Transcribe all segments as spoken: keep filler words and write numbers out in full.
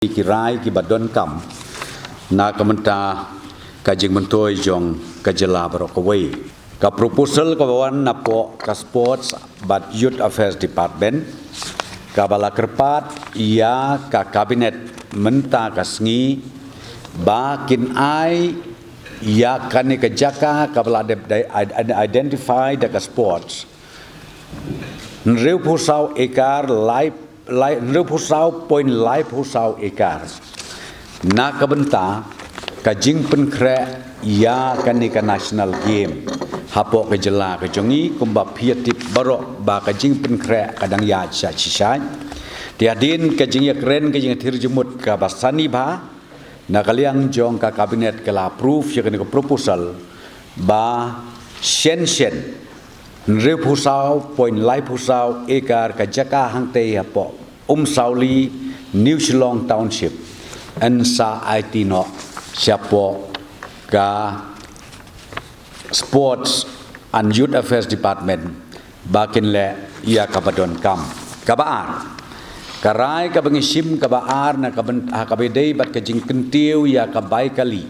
ki rai kiba donkam na ka bynta ka jingmyntoi jong ka jylla baroh kawei. Ka proposal kaba wan napoh ka Sports bad Youth Affairs Department kaba la kyrpad ïa ka Cabinet mynta ka sngi ba kin ai ïa kane ka jaka kaba la dep identify da ka Sports hynriewphew saw ekar, lai, lai, hynriewphew saw point laiphew saw ekar na ka bynta ka jingpynkhreh ïa kane ka National Game hapoh ka jylla ka jong ngi. Kumba phi ïa tip baroh ba ka jingpynkhreh ka dang ïaid sha shisha. Te hadien ka jingïakren, ka jingïathir jingmut kaba sani bha, na ka liang jong ka Cabinet ka la approve ïa kane ka proposal ba shen shen hynriewphew saw point laiphew saw ekar ka jaka hangtei hapoh Umsawli, New Shillong Township yn sa aiti noh shapoh ka Sports and Youth Affairs Department ba kin leh ïa kaba donkam. Kaba ar, ka rai kaba ngi shim kaba ar na ka byn-, ha kaba ïadei bad ka jingkyntiew ïa ka bai kali,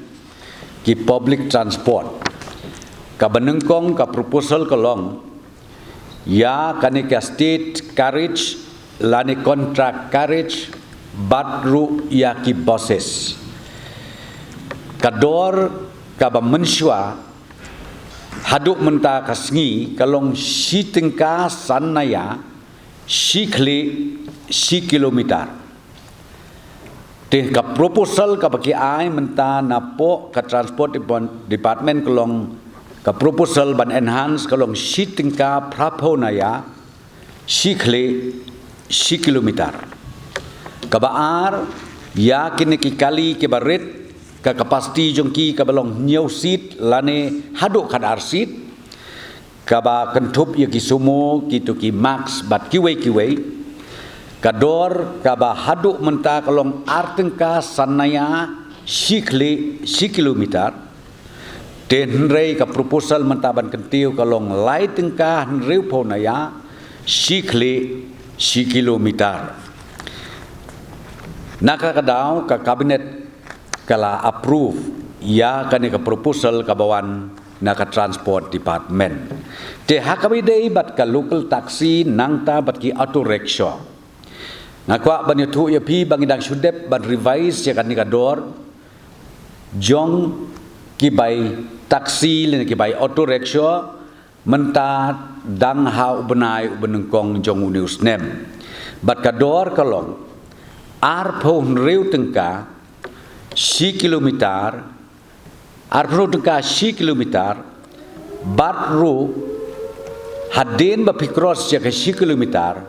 ki public transport. Kaba nyngkong ka proposal ka long ïa kane ka state carriage lane contract carriage bad ruh ïa ki buses. Ka dor kaba mynshuwa haduh mynta ka sngi ka long shi tyngka san naïa shi khlieh shi kilometer. Te ka proposal kaba ki ai mynta napoh ka Transport Depon-, Department ka long, ka proposal ban enhance ka long shi tyngka phraphew naïa shi khlieh shi kilometer. Kaba ar, ïa kine ki kali kiba rit, ka capacity jong ki kaba long hynñiew seat lane haduh khatar seat, kaba kynthup ïa ki sumo, kito ki Maxx bad kiwei kiwei. Ka dor kaba haduh mynta ka long ar tyngka san naïa shi khlieh shi kilometer. Te hynrei ka proposal mynta ban kyntiew ka long lai tyngka hynriewphew naïa shi khlieh shi kilometer. Na kata ka daw ka Cabinet ka la approve ïa kane ka proposal kaba wan na ka Transport Department. Te ha kaba ïadei bad ka local taxi nangta bad ki auto rickshaw, nga kwah ban ïathuh ïa phi ba ngi dang shu dep ban revise ïa kane ka dor jong ki bai taxi lane ki bai auto rickshaw mynta dang ha u bnai uba nyngkong jong une u snem. Bad ka dor ka long arphew hynriew tyngka shi kilometer, arphew hynriew tyngka shi kilometer, bad ruh hadien ba phi cross ïa ka shi kilometer,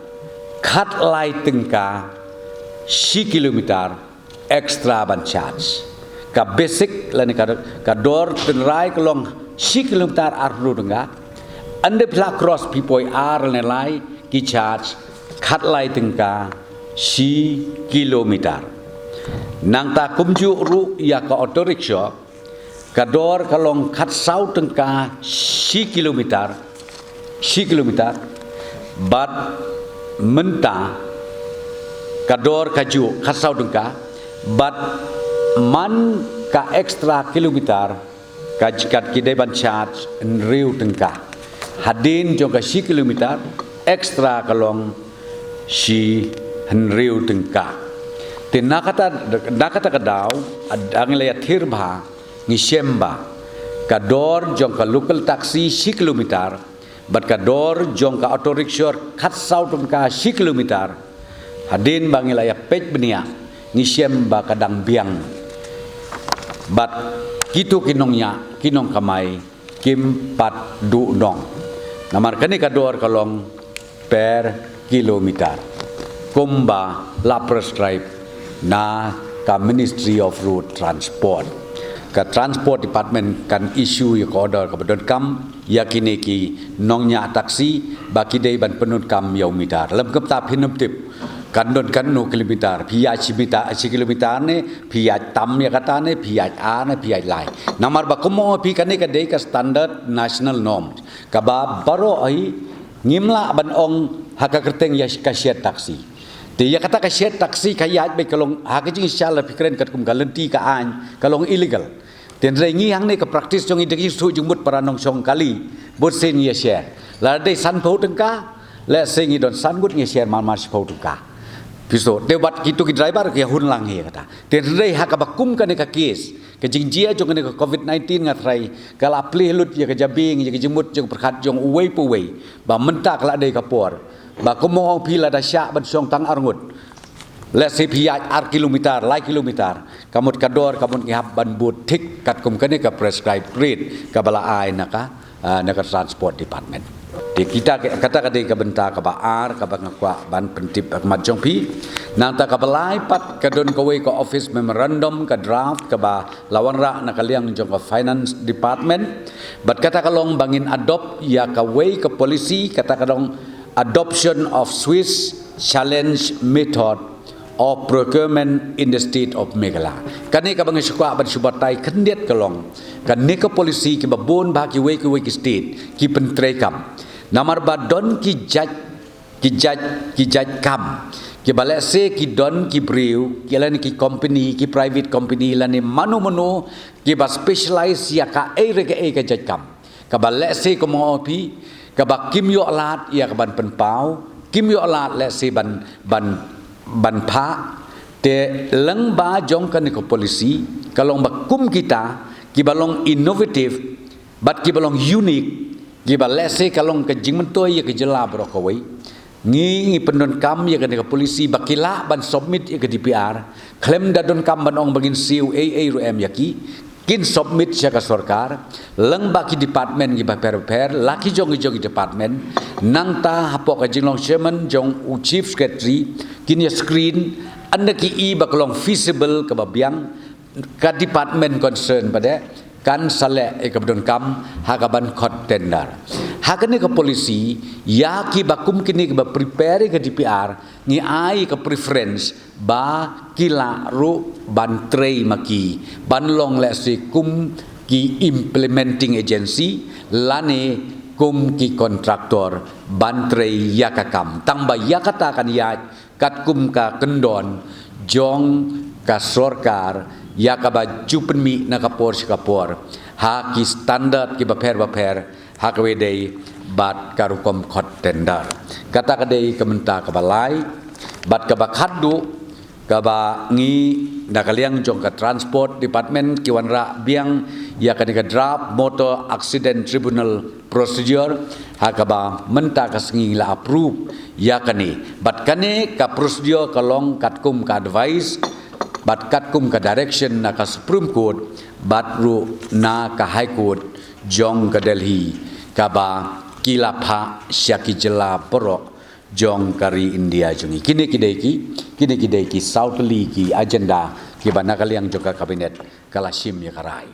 khatlai tyngka shi kilometer extra ban charge. Ka basic lane ka, ka dor tynrai ka long shi kilometer arphew tyngka. Hynda phi la cross phi poi ar lane lai ki charge khatlai tyngka shi kilometer. Nangta kumjuh ruh ïa ka auto rickshaw, ka dor ka long khatsaw tyngka shi kilometer, shi kilometer, bad mynta ka dor ka juh khatsaw tyngka, bad man ka extra kilometer ka jkat ki dei ban charge hynriew tyngka. Hadien jong ka shi kilometer extra ka long shi hynriew tyngka. Te na kata, na kata ka daw, ad-, ang la ïathir bha, ngi shem ba ka dor jong ka local taxi shi kilometer bad ka dor jong ka auto rickshaw khatsaw tyngka shi kilometer. Hadien ba ngi la ïa peit bniah, ngi shem ba ka dang biang. Bad kito ki nongñiah, ki nongkamai kim pat duh nong. Namar kane ka dor ka long per kilometer kumba la prescribe na ka Ministry of Road Transport. Ka Transport Department kan issue ïa ka order kaba donkam ïa kine ki nongñiah taxi ba ki dei ban pyndonkam ïa u meter. Lem kumta phin ym tip kan don katno kilometer, phi ïaid shi meter, shi kilometer ne, phi ïaid tam ïa kata ne, phi ïaid ar ne, phi ïaid lai. Namar ba kumno phi, kane ka dei ka standard national norm kaba baroh hi ngim lah ban ong ha ka kyrteng ïa ka shet taxi. Te ïa kata ka shet taxi ka ïaid beit ka long ha ka jingshisha la phi kren katkum ka lynti ka aiñ ka long illegal. Te hynrei ngi hangne ka practice jong ngi da ki shu jingmut para nongshong kali bad shen ngi ïa share. Lada dei sanphew tyngka, lehse ngi don san ngut ngi ïa share marmar shiphew tyngka. Phi shu te bad kito ki driver ki ïa hun lang hi kata. Te hynrei ha kaba kum kane ka case, ka jingjia jong kane ka covid nineteen nga tharai ka la plie lut ïa ka jabieng ïa ka jingmut jingpyrkhat jong uwei pa uwei ba mynta ka la dei ka por ba kum ong phi lada shah ban shong tang arngut, lehse phi ïaid ar kilometer, lai kilometer, ka mut ka dor ka mut ngi hap ban bud thik katkum kane ka prescribed rate kaba la ai na ka, ah, na ka Transport Department. Te kita ke, kata ka dei ka bynta kaba ar kaba nga kwah ban pyntip ha khmat jong phi. Nangta kaba lai pat ka don kawei ka office memorandum ka draft kaba la wanrah na ka liang jong ka Finance Department. Bad kata ka long ba ngin adopt ïa kawei ka policy, kata ka long adoption of Swiss challenge method of procurement in the state of Meghalaya. Kane kaba nga shu kwah ban shu batai khyndiat ka long kane ka policy kiba bun bha kiwei kiwei ki state ki pyntrei kam. Namar ba don ki jait, ki jait, ki jait kam kiba lehse ki don ki briew, ki lane ki company, ki private company lane mano mano kiba specialize ïa kaei re kaei ka jait kam. Kaba lehse kum ong phi, kaba kim ïoh lad ïa ka ban pynpaw, kim ïoh lad lehse ban, ban, ban phah. Te lyngba jong kane ka policy ka long ba kum kita kiba long innovative bad kiba long unique, kiba lehse ka long ka jingmyntoi ïa ka jylla baroh kawei. Ngi, ngi pyndonkam ïa kane ka policy ba ki lah ban submit ïa ka D P R khlem da donkam ban ong ba ngin siew ei ei ruh em ïa ki. Kin submit sha ka sorkar lyngba ki department kiba pher pher, la ki jong ki jong ki department. Nangta hapoh ka jinglong chairman jong u chief secretary kin ïa screen ynda ki i ba ka long feasible kaba biang, ka department concern pat de kan sa leh ïa kaba donkam ha ka ban khot tender. Ha kane ka policy ïa kiba kum kine kiba prepare ïa ka D P R ngi ai ka preference ba ki lah ruh ban trei ma ki ban long lehse kum ki implementing agency lane kum ki contractor ban trei ïa ka kam. Tang ba ïa kata kan ïaid katkum ka kyndon jong ka sorkar ïa kaba ju pynmih na ka por sha ka por ha ki standard kiba pher ba pher ha kawei dei bad ka rukom khot tender. Kata ka dei ka bynta kaba lai. Bad kaba khatduh kaba ngi na ka liang jong ka Transport Department ki wanrah biang ïa kane ka draft Motor Accident Tribunal Procedure ha kaba mynta ka sngi la approve ïa kane. Bad kane ka procedure ka long katkum ka advice bad katkum ka direction na ka Supreme Court bad ruh na ka High Court jong ka Delhi kaba ki la phah sha ki jylla baroh jong ka ri India jong ngi. Kine ki dei ki, kine ki dei ki saw tylli ki agenda kiba na ka liang jong ka cabinet ka la shim ïa ka rai.